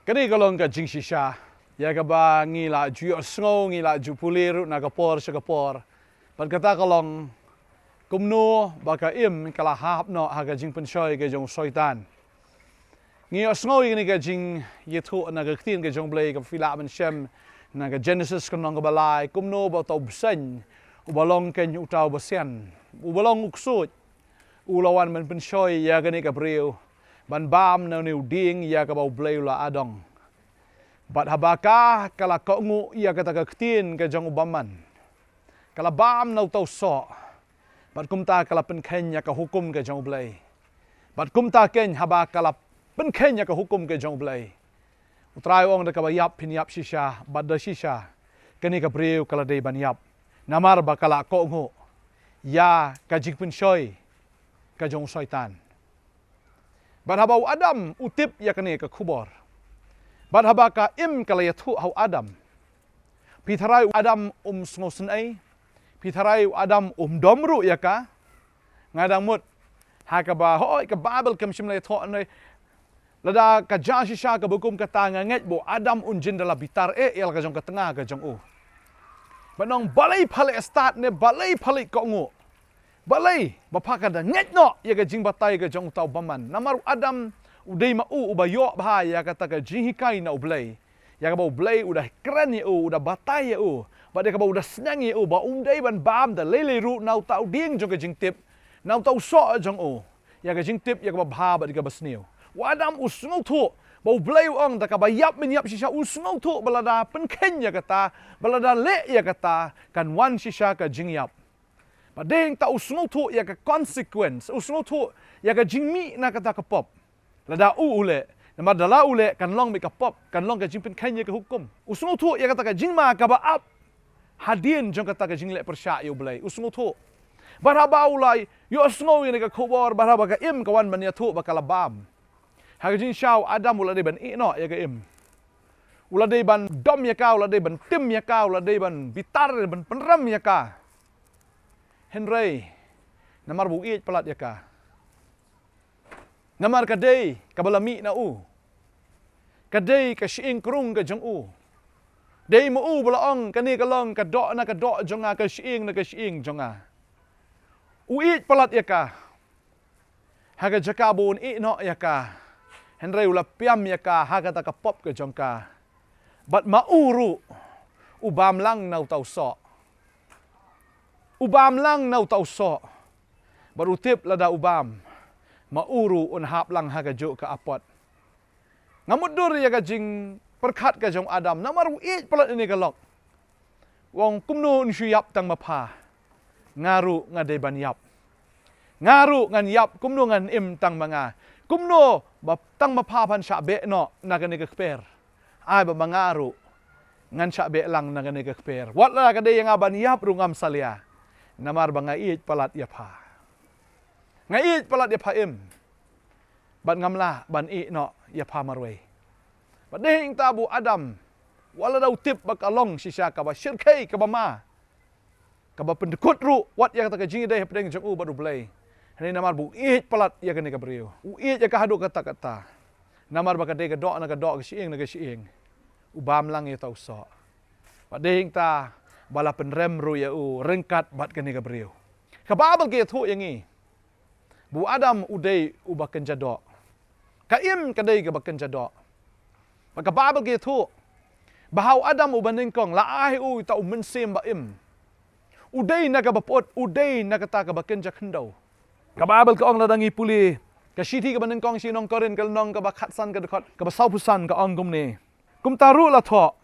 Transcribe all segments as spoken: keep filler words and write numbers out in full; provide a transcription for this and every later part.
Kane ka long ka jingshisha ïa kaba ngi la ju ïohsngew, ngi la ju pule ruh na ka por sha ka por. Bad kata ka long kumno ba ka im ka la hap noh ha ka jingpynshoi ka jong u Soitan. Ngi ïohsngew ïa kane ka jingïathuh na ka ktien ka jong u Blei kaba phi lah ban shem na ka Genesis ka lynnong kaba lai, kumno ba uta u bseiñ uba long keiñ uta u basian, uba long u ksuid, u la wan ban pynshoi ïa kane ka briew ban bam na une u dieng ïa kaba u Blei u la adong. Bad haba ka, ka la kohnguh ïa kata ka ktien ka jong u bymman, ka la bam na uta u soh. Bad kumta ka la pynkheiñ ïa ka hukum ka jong u Blei. Bad kumta keiñ haba ka la pynkheiñ ïa ka hukum ka jong u Blei, u Trai u ong da kaba ïap phin ïap shisha, bad da shisha kane ka briew ka la dei ban ïap. Namar ba ka la kohnguh ïa ka jingpynshoi ka jong u Soitan. Bad haba u Adam u tip ïa kane ka khubor, bad haba ka im ka la ïathuh ha u Adam, phi tharai u Adam um sngewsynei, phi tharai u Adam um dom ruh ïa ka. Nga dang mut ha kaba, hooid, ka Baibl kam shym la ïathuh ne, lada ka jia shisha kaba kum kata nga ngeit ba u Adam un jin da la bitar eh ïa la ka jong ka tnga ka jong u. Bad nang balei pha leh stad ne balei pha leh kohnguh, balei ba pha ka da ngeit noh ïa ka jingbatai ka jong uta u bymman. Namar u Adam u dei ma u uba ïoh bha ïa kata ka jinghikai na u Blei, ïa kaba u Blei u da kren ïa u, u da batai ïa u, bad ïa kaba u da sniang ïa u ba um dei ban bam da lei lei ruh na uta u dieng jong ka jingtip, na uta u soh jong u, ïa ka jingtip ïa kaba bha bad ïa kaba sniew. U Adam u sngewthuh ba u Blei u ong da kaba ïap men ïap shisha, u sngewthuh ba lada pynkheiñ ïa kata, ba lada leh ïa kata, kan wan shisha ka jingïap. Bad dei hangta u sngewthuh ïa ka consequence, u sngewthuh ïa ka jingmih na kata ka pop. Lada u u leh, namar da la u leh kan long beit ka pop, kan long ka jingpynkheiñ ïa ka hukum. U sngewthuh ïa kata ka jingma kaba ap hadien jong kata ka jingleh pyrshah ïa u Blei, u sngewthuh. Bad haba u la ïohsngew ïa kane ka khubor, bad haba ka im ka wan ban ïathuh ba ka la bam, ha ka jingshisha u Adam u la dei ban ïeh noh ïa ka im. U la dei ban dom ïa ka, u la dei ban tim ïa ka, u la dei ban bitar, ban pynrem ïa ka. Hynrei namar ba u ïeit palat ïa ka, namar ka dei kaba la mih na u, ka dei ka shyieng krung ka jong u. Dei ma u ba la ong, kane ka long ka doh na ka doh jong nga, ka shyieng na ka shyieng jong nga. U ïeit palat ïa ka ha ka jaka ba un ïeh noh ïa ka, hynrei u la piam ïa ka ha kata ka pop ka jong ka. Bad ma u ruh u bam lang na uta u soh. U bam lang na uta u soh. Bad u tip lada u bam, ma u ruh un hap lang ha kajuh ka apot. Nga mutdur ïa ka jingpyrkhat ka jong u Adam namar u ïeit palat ïa kane ka lok. U ong, kumno un shu ïap tang ma pha? Nga ruh nga dei ban ïap. Nga ruh ngan ïap, kumno ngan im tang ma nga? Kumno ba tang ma pha phan shah beh noh na kane ka kper? Ai ba ma nga ruh ngan shah beh lang na kane ka kper. Wat la ka dei ïa nga ban ïap ruh ngam salia, namar ba nga ïeit palat ïa pha. Nga ïeit palat ïa pha im. Bad ngam lah ban ïeh noh ïa pha marwei. Bad dei hangta ba u Adam, wat la da u tip ba ka long shisha kaba shyrkhei, kaba ma, kaba pyndkut ruh wat ïa kata ka jingïadei hapdeng jong u bad u Blei, hynrei namar ba u ïeit palat ïa kane ka briew, u ïeit ïa ka haduh katta katta, namar ba ka dei ka doh na ka doh, ka shyieng na ka shyieng, u bam lang ïa uta u soh. Bad dei hangta ba la pynrem ruh ïa u ryngkat bad kane ka briew. Ka Baibl ka ïathuh ïa ngi ba u Adam u dei uba kynja doh. Ka im ka dei kaba kynja doh. Bad ka Baibl ka ïathuh ba ha u Adam uba nyngkong la ai u ïa uta u mynsiem ba im. U dei na kaba put, u dei na kata kaba kynja khyndew. Ka Baibl ka ong, lada ngi pule ka shithi kaba nyngkong sha ki nong Korinth, ka lynnong kaba khatsan, ka dkhot kaba sawphew san, ka ong kumne: Kumta ruh la thoh,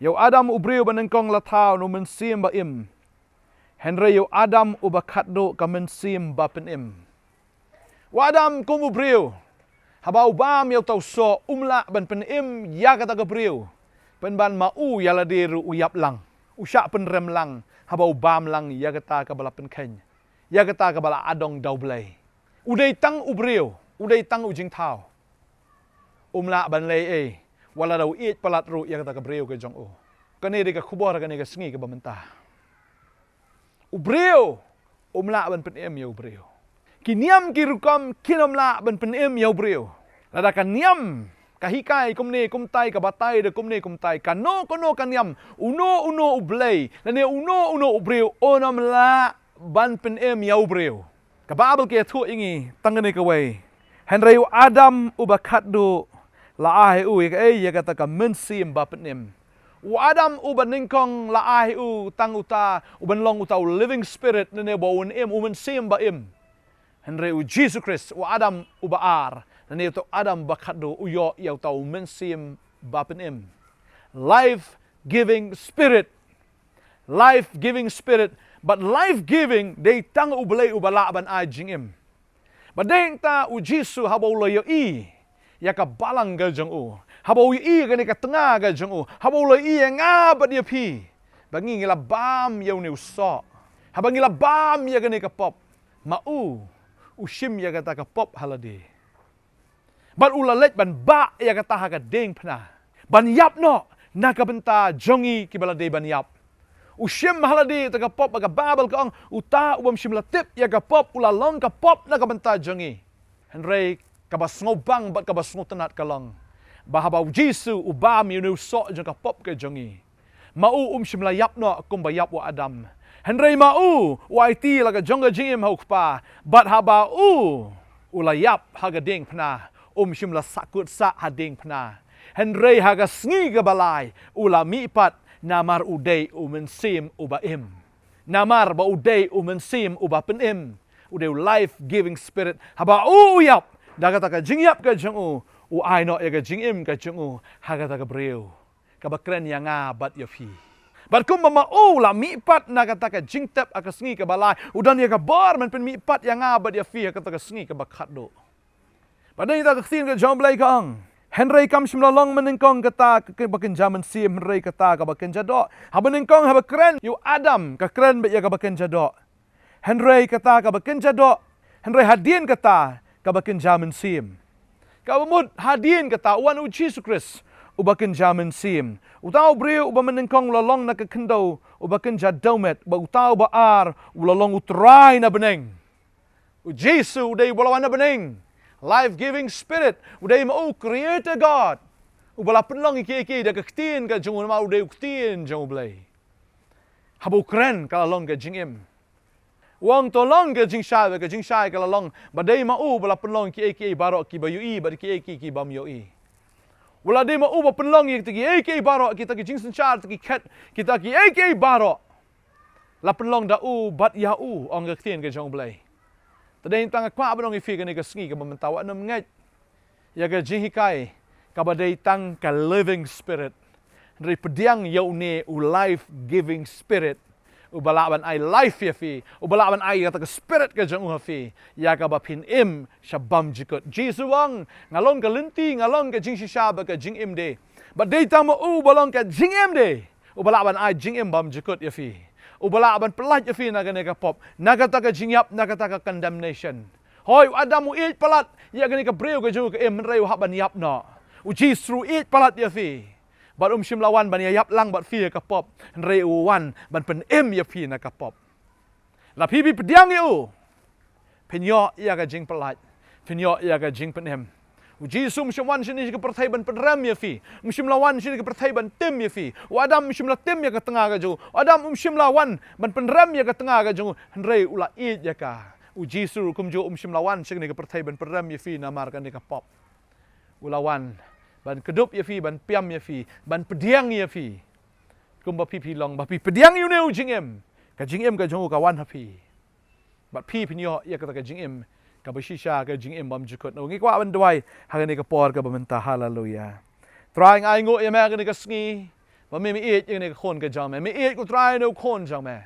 ïa u Adam u briew ba nyngkong la thaw na u mynsiem ba im, hynrei ïa u Adam uba khatduh ka mynsiem ba pynim. U Adam kum u briew, haba u bam ïa uta u soh, um lah ban pynim ïa kata ka briew, pynban ma u ïa lade ruh u ïap lang, u shah pynrem lang haba u bam lang ïa kata kaba la pynkheiñ, ïa kata kaba la adong da u Blei. U dei tang u briew, u dei tang u jingthaw. Um lah ban leh ei ei wat la da u ïeit palat ruh ïa kata ka briew ka jong u. Kane dei ka khubor kane ka sngi kaba mynta. U briew um lah ban pynim ïa u briew. Ki niam ki rukom kin ym lah ban pynim ïa u briew. Lada ka niam Ka hikai kumne kumtai, ka batai da kumne kumtai. Kano kano ka niam, uno uno u blei, lane uno uno u briew, un ym lah ban pynim ïa u briew. Ka Baibl ka ïathuh ïa ngi tang kane kawei. Hynrei u Adam uba khatduh la ai u ïa kaei, ïa kata ka mynsiem ba pynim. U Adam uba nyngkong la ai u tang uta uban long uta u living spirit, lane ba un im, u mynsiem ba im. Hynrei u Jisu Khrist, u Adam uba ar, lane uta u Adam ba khatduh, u ïoh ïa uta u mynsiem ba pynim. Life giving spirit. Life giving spirit. Bad life giving dei tang u Blei uba lah ban ai jingim. Bad dei nangta u Jisu haba u la ïohi ïa ka balang ka jong u, haba u ïohi ïa kane ka tnga ka jong u, haba u la ïohi ïa nga bad ïa phi, ba ngi, ngi la bam ïa une u soh, haba ngi la bam ïa kane ka pop, ma u, u shim ïa kata ka pop ha lade. Bad u la leit ban bah ïa kata ha ka diengphna, ban ïap noh na ka bynta jong ngi kiba la dei ban ïap. U shim ha lade ïa ka pop, ba ka Baibl ka ong, uta u bym shym la tip ïa ka pop u la long ka pop na ka bynta jong ngi. Hynrei kaba sngewbang bad kaba sngewtynnat ka long ba haba u Jisu u bam ïa une u soh jong ka pop ka jong ngi, ma u um shym la ïap noh kumba ïap u Adam. Hynrei ma u u aiti la ka jong ka jingim ha u Kpa, bad haba u u la ïap ha ka diengphna, um shym la sahkut sah ha diengphna. Hynrei ha ka sngi kaba lai u la mihpat, namar u dei u mynsiem uba im. Namar ba u dei u mynsiem uba pynim. U dei u life giving spirit. Haba u u ïap, da kata ka jingïap ka jong u, u ai noh ïa ka jingim ka jong u ha kata ka briew kaba kren ïa nga bad ïa phi. Bad kumba ma u la mihpat na kata ka jingtep ha ka sngi kaba lai, u don ïa ka bor ban pynmihpat ïa nga bad ïa phi ha kata ka sngi kaba khatduh. Bad dei kata ka ktien ka jong u Blei ka ong, hynrei kam shym la long mynnyngkong kata kaba kynja mynsiem, hynrei kata kaba kynja doh. Haba nyngkong haba kren ïa u Adam, ka kren beit ïa kaba kynja doh. Hynrei kata kaba kynja doh, hynrei hadien kata kaba kynja mynsiem. Kaba mut hadien kata u wan u Jisu Khrist uba kynja mynsiem. Uta u briew uba mynnyngkong u la long na ka khyndew, uba kynja dewmet, bad uta uba ar u la long u Trai na bneng. U Jisu u dei uba la wan na bneng. Life giving spirit, u dei ma u creator God. Uba la pynlong ïa kiei kiei da ka ktien ka jong u, namar u dei u ktien jong u Blei. Haba u kren ka la long ka jingim. U ong to long ka jingshai, bad ka jingshai ka la long. Bad dei ma u ba la pynlong kiei kiei baroh kiba ïohi bad kiei kiei ki bym ïohi. U la dei ma u ba pynlong ïa kita kiei kiei baroh, kita ki jingsynshar, kita ki khet, kita kiei kiei baroh. La pynlong da u bad ïa u, ong ka ktien ka jong u Blei. Te dei tang nga kwah ban ong ïa phi kane ka sngi kaba mynta, wat nym ngeit ïa ka jinghikai kaba dei tang ka living spirit. Hynrei pdiang ïa une u life giving spirit, uba lah ban ai life ïa phi, uba lah ban ai ïa kata ka spirit ka jong u ha phi, ïa kaba phin im sha bymjukut. Jisu u ong, nga long ka lynti, nga long ka jingshisha bad ka jingim de. Bad dei tang ma u uba long ka jingim de, uba lah ban ai jingim bymjukut ïa phi, uba lah ban pyllait ïa phi na kane ka pop, na kata ka jingïap, na kata ka condemnation. Hooid, u Adam u ïeit palat ïa kane ka briew ka jong u ka im, hynrei u hap ban ïap noh. U Jisu u ïeit palat ïa phi, bad um shym la wan ban ïa ïap lang bad phi ha ka pop, hynrei u wan ban pynim ïa phi na ka pop. La phi phi pdiang ïa u, phin ïoh ïa ka jingpyllait, phin ïoh ïa ka jingpynim. U Jisu um shym wan shane sha ka pyrthei ban pynrem ïa phi, um shym la wan shane ka pyrthei ban tim ïa phi. U Adam um shym la tim ïa ka tnga ka jong u, u Adam um shym la wan ban pynrem ïa ka tnga ka jong u, hynrei u la ïeit ïa ka. U Jisu kumjuh um shym la wan shane ka pyrthei ban pynrem ïa phi namar kane ka pop. U la wan ban kdup ïa phi, ban pynim ïa phi, ban pdiang ïa phi. Kumba phi phi long, ba phi pdiang ïa une u jingim, ka jingim ka jong u ka wan ha phi. Bad phi phin ïoh ïa kata ka jingim kaba shisha, ka jingim bymjukut. Ngi kwah ban duwai ha kane ka por kaba mynta. Haleluya. Trai, nga ainguh ïa me ha kane ka sngi, ba me, me ïeit ïa kane ka khun ka jong me. Me ïeit, ko Trai, ïa une u khun jong me.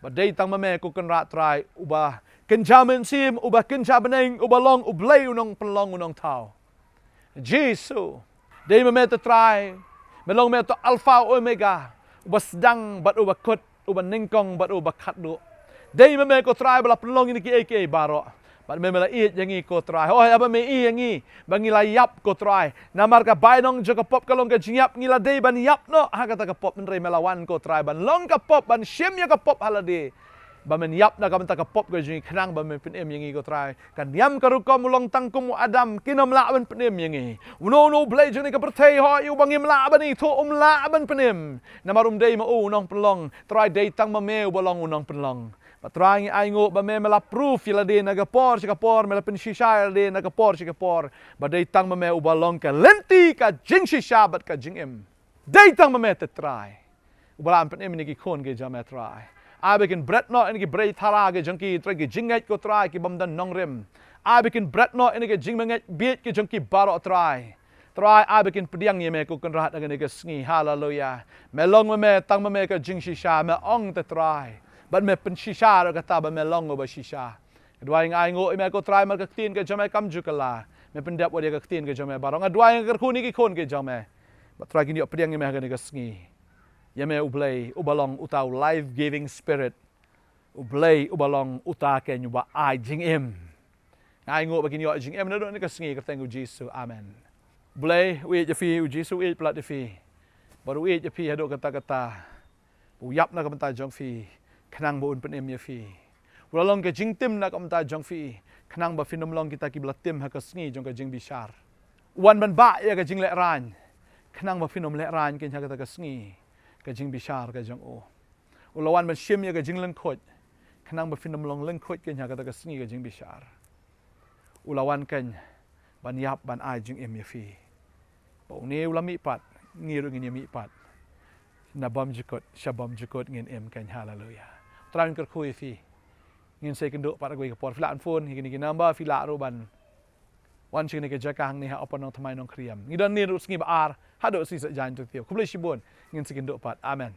Ba dei tang ma me, ko Kynrad Trai, uba kynja mynsiem, uba kynja bneng, uba long U Blei, u Nongpynlong, u Nongthaw. Jisu, dei ma me, to Trai, me long me, to Alpha Omega, uba sdang bad uba kut, uba nyngkong bad uba khatduh. Dei ma me, ko Trai, ba la pynlong ïa kiei kiei baroh. Bad me, me la ïeit ïa ngi, ko Trai. Hooid, haba me ïeit ïa ngi, ba ngi la ïap, ko Trai, namar ka bainong jong ka pop ka long ka jingïap, ngi la dei ban ïap noh ha kata ka pop, hynrei me la wan, ko Trai, ban long ka pop, ban shim ïa ka pop ha lade. Ba men ïap na ka bynta ka pop ka jong ngi khnang ba men pynim ïa ngi ko Trai. Ka niam ka rukom u long tang kum u Adam, kim lah ban pynim ïa ngi. Uno uno u blei jong kane ka pyrthei hooid uba ngim lah ban ithuh, um lah ban pynim. Namar um dei ma u u nongpynlong. Trai, dei tang ma me uba long u nongpynlong. Bad Trai, ngi ainguh ba me, me la proof ïa lade na ka por sha ka por, me la pynshisha ïa lade na ka por sha ka por. Ba dei tang ma me uba long ka lynti ka jingshisha bad ka jingim. Dei tang ma me te Trai. Uba lah ban pynim ïa ki khun ki jong me Trai. Ai ba kin bret noh ïa ki briew thara ki jong ki, Trai, ki jingngeit ko Trai, ki bym don nongrim. Ai ba kin bret noh ïa ki jingmangeit bieit ki jong ki baroh Trai. Trai, ai ba kin pdiang ïa me ko Kynrad ha kane ka sngi. Haleluya. Me long ma me, tang ma me ka jingshisha, me ong te Trai. Bad me pynshisha ruh kata ba me long uba shisha. Nga duwai, nga ainguh ïa me ko Trai, namar ka ktien ka jong me kam ju kylla. Me pyndep wat ïa ka ktien ka jong me baroh. Nga duwai, nga kyrkhu ïa ki khun ki jong me. Bad Trai, kin ïoh pdiang ïa me ha kane ka sngi. Ïa me u Blei uba long uta u life giving spirit. U Blei uba long uta keiñ uba ai jingim. Nga ainguh ba kin ïoh jingim naduh kane ka sngi, ha ka kyrteng u Jisu. Amen. U Blei u ïeit ïa phi, u Jisu u ïeit palat ïa phi. Bad u ïeit ïa phi haduh katta katta. U ïap na ka bynta jong phi khnang ba un pynim ïa phi. U la long ka jingtim na ka bynta jong phi khnang ba phin ym long kita kiba la tim ha ka sngi jong ka jingbishar. U wan ban bah ïa ka jinglehrain khnang ba phin ym lehrain keiñ ha kata ka sngi ka jingbishar ka jong u. U la wan ban shim ïa ka jinglyngkhuid khnang ba phin ym long lyngkhuid keiñ ha kata ka sngi ka jingbishar. U la wan keiñ ban ïap, ban ai jingim ïa phi. Ba une u la mihpat, ngi ruh ngin ïa mihpat. Na bymjukut sha bymjukut ngin im keiñ. Haleluya. Trai un kyrkhu ïa phi. Ngin sa ïakynduh pat ha kawei ka por. Phi lah ban phone ha kine ki number, phi lah ruh ban wan sha kane ka jaka hangne ha Upper Nongthymmai Nongkhriam. Ngi don hangne ruh sngi ba ar haduh sngi Saitjaiñ Tyrtiew. Khublei shibun. Ngin sa ïakynduh pat. Amen.